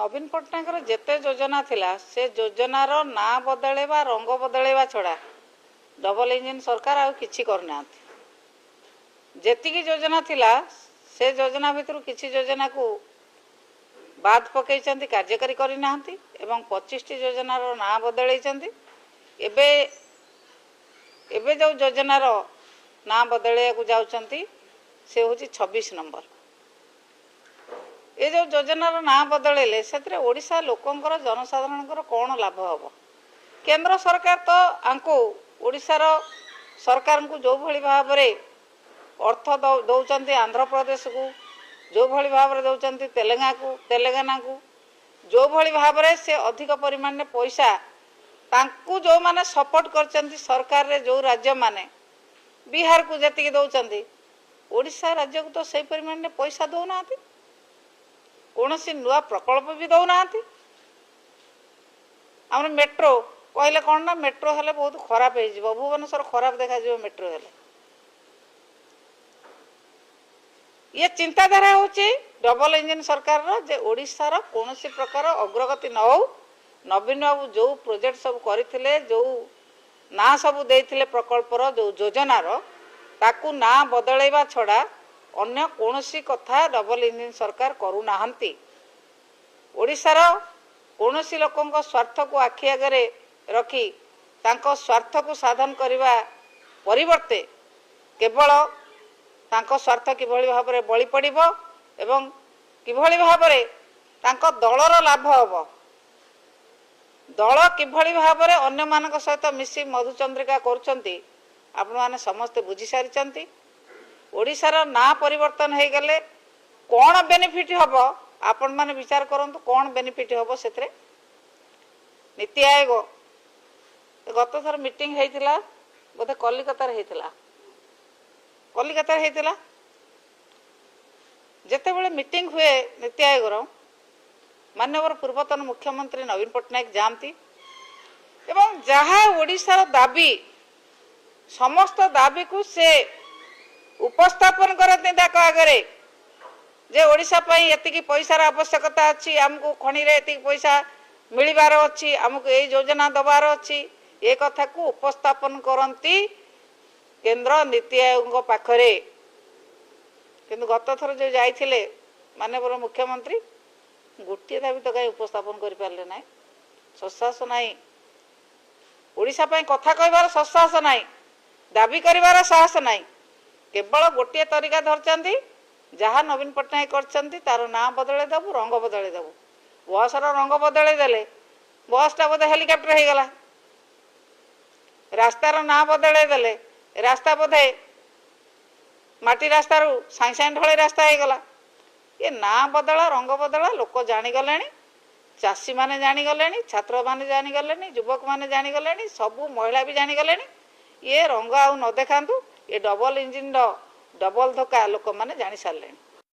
ନବୀନ ପଟ୍ଟନାୟକର ଯେତେ ଯୋଜନା ଥିଲା, ସେ ଯୋଜନାର ନାଁ ବଦଳେଇବା, ରଙ୍ଗ ବଦଳେଇବା ଛଡ଼ା ଡବଲ ଇଞ୍ଜିନ୍ ସରକାର ଆଉ କିଛି କରିନାହାନ୍ତି। ଯେତିକି ଯୋଜନା ଥିଲା, ସେ ଯୋଜନା ଭିତରୁ କିଛି ଯୋଜନାକୁ ବାଦ ପକେଇଛନ୍ତି, କାର୍ଯ୍ୟକାରୀ କରିନାହାନ୍ତି ଏବଂ 25ଟି ଯୋଜନାର ନାଁ ବଦଳେଇଛନ୍ତି। ଏବେ ଏବେ ଯେଉଁ ଯୋଜନାର ନାଁ ବଦଳେଇବାକୁ ଯାଉଛନ୍ତି, ସେ ହେଉଛି 26 ନମ୍ବର। ଏ ଯେଉଁ ଯୋଜନାର ନାଁ ବଦଳେଇଲେ, ସେଥିରେ ଓଡ଼ିଶା ଲୋକଙ୍କର, ଜନସାଧାରଣଙ୍କର କ'ଣ ଲାଭ ହେବ? କେନ୍ଦ୍ର ସରକାର ତ ଆଙ୍କୁ, ଓଡ଼ିଶାର ସରକାରଙ୍କୁ ଯେଉଁଭଳି ଭାବରେ ଅର୍ଥ ଦେଉଛନ୍ତି, ଆନ୍ଧ୍ରପ୍ରଦେଶକୁ ଯେଉଁଭଳି ଭାବରେ ଦେଉଛନ୍ତି, ତେଲେଙ୍ଗାନାକୁ ଯେଉଁଭଳି ଭାବରେ ସେ ଅଧିକ ପରିମାଣରେ ପଇସା, ତାଙ୍କୁ ଯେଉଁମାନେ ସପୋର୍ଟ କରିଛନ୍ତି ସରକାରରେ, ଯେଉଁ ରାଜ୍ୟମାନେ, ବିହାରକୁ ଯେତିକି ଦେଉଛନ୍ତି, ଓଡ଼ିଶା ରାଜ୍ୟକୁ ତ ସେଇ ପରିମାଣରେ ପଇସା ଦେଉନାହାନ୍ତି, କୌଣସି ନୂଆ ପ୍ରକଳ୍ପ ବି ଦେଉନାହାନ୍ତି। ଆମର ମେଟ୍ରୋ କହିଲେ କ'ଣ ନା ମେଟ୍ରୋ ହେଲେ ବହୁତ ଖରାପ ହେଇଯିବ, ଭୁବନେଶ୍ୱର ଖରାପ ଦେଖାଯିବ ମେଟ୍ରୋ ହେଲେ। ଇଏ ଚିନ୍ତାଧାରା ହେଉଛି ଡବଲ ଇଞ୍ଜିନ୍ ସରକାରର ଯେ ଓଡ଼ିଶାର କୌଣସି ପ୍ରକାର ଅଗ୍ରଗତି ନ ହେଉ। ନବୀନ ବାବୁ ଯେଉଁ ପ୍ରୋଜେକ୍ଟ ସବୁ କରିଥିଲେ, ଯେଉଁ ନାଁ ସବୁ ଦେଇଥିଲେ ପ୍ରକଳ୍ପର, ଯେଉଁ ଯୋଜନାର, ତାକୁ ନାଁ ବଦଳେଇବା ଛଡ଼ା ଅନ୍ୟ କୌଣସି କଥା ଡବଲ ଇଞ୍ଜିନ୍ ସରକାର କରୁନାହାନ୍ତି। ଓଡ଼ିଶାର କୌଣସି ଲୋକଙ୍କ ସ୍ୱାର୍ଥକୁ ଆଖି ଆଗରେ ରଖି ତାଙ୍କ ସ୍ୱାର୍ଥକୁ ସାଧନ କରିବା ପରିବର୍ତ୍ତେ କେବଳ ତାଙ୍କ ସ୍ୱାର୍ଥ କିଭଳି ଭାବରେ ବଳି ପଡ଼ିବ ଏବଂ କିଭଳି ଭାବରେ ତାଙ୍କ ଦଳର ଲାଭ ହେବ, ଦଳ କିଭଳି ଭାବରେ ଅନ୍ୟମାନଙ୍କ ସହିତ ମିଶି ମଧୁଚନ୍ଦ୍ରିକା କରୁଛନ୍ତି, ଆପଣମାନେ ସମସ୍ତେ ବୁଝିସାରିଛନ୍ତି। ଓଡ଼ିଶାର ନାଁ ପରିବର୍ତ୍ତନ ହେଇଗଲେ କ'ଣ ବେନିଫିଟ୍ ହେବ, ଆପଣମାନେ ବିଚାର କରନ୍ତୁ, କ'ଣ ବେନିଫିଟ୍ ହେବ ସେଥିରେ? ନୀତି ଆୟୋଗ ଗତ ଥର ମିଟିଂ ହେଇଥିଲା, ବୋଧେ କଲିକତାରେ ହେଇଥିଲା। କଲିକତାରେ ହେଇଥିଲା। ଯେତେବେଳେ ମିଟିଂ ହୁଏ ନୀତି ଆୟୋଗର, ମାନ୍ୟବର ପୂର୍ବତନ ମୁଖ୍ୟମନ୍ତ୍ରୀ ନବୀନ ପଟ୍ଟନାୟକ ଯାଆନ୍ତି ଏବଂ ଯାହା ଓଡ଼ିଶାର ଦାବି, ସମସ୍ତ ଦାବିକୁ ସେ ଉପସ୍ଥାପନ କରନ୍ତି ତାଙ୍କ ଆଗରେ ଯେ ଓଡ଼ିଶା ପାଇଁ ଏତିକି ପଇସାର ଆବଶ୍ୟକତା ଅଛି, ଆମକୁ ଖଣିରେ ଏତିକି ପଇସା ମିଳିବାର ଅଛି, ଆମକୁ ଏଇ ଯୋଜନା ଦେବାର ଅଛି। ଏ କଥାକୁ ଉପସ୍ଥାପନ କରନ୍ତି କେନ୍ଦ୍ର ନୀତି ଆୟୋଗଙ୍କ ପାଖରେ। କିନ୍ତୁ ଗତ ଥର ଯେଉଁ ଯାଇଥିଲେ ମାନ୍ୟବର ମୁଖ୍ୟମନ୍ତ୍ରୀ, ଗୋଟିଏ ଦାବି ତ କାହିଁ ଉପସ୍ଥାପନ କରିପାରିଲେ ନାହିଁ। ସତ୍ସାହସ ନାହିଁ, ଓଡ଼ିଶା ପାଇଁ କଥା କହିବାର ସତ୍ସାହସ ନାହିଁ, ଦାବି କରିବାର ସାହସ ନାହିଁ। କେବଳ ଗୋଟିଏ ତରିକା ଧରିଛନ୍ତି, ଯାହା ନବୀନ ପଟ୍ଟନାୟକ କରିଛନ୍ତି, ତାର ନାଁ ବଦଳେଇ ଦେବୁ, ରଙ୍ଗ ବଦଳେଇ ଦେବୁ। ବସ୍ର ରଙ୍ଗ ବଦଳେଇ ଦେଲେ ବସ୍ଟା ବୋଧେ ହେଲିକପ୍ଟର ହେଇଗଲା। ରାସ୍ତାର ନାଁ ବଦଳେଇ ଦେଲେ ରାସ୍ତା ବୋଧେ ମାଟି ରାସ୍ତାରୁ ସାଙ୍ଗେ ସାଙ୍ଗେ ଢଳେଇ ରାସ୍ତା ହେଇଗଲା। ଏ ନାଁ ବଦଳା, ରଙ୍ଗ ବଦଳା ଲୋକ ଜାଣିଗଲେଣି, ଚାଷୀମାନେ ଜାଣିଗଲେଣି, ଛାତ୍ରମାନେ ଜାଣିଗଲେଣି, ଯୁବକମାନେ ଜାଣିଗଲେଣି, ସବୁ ମହିଳା ବି ଜାଣିଗଲେଣି। ଇଏ ରଙ୍ଗ ଆଉ ନ ଦେଖାନ୍ତୁ, ଏ ଡବଲ ଇଞ୍ଜିନ୍ର ଡବଲ ଧୋକା ଲୋକମାନେ ଜାଣିସାରିଲେଣି।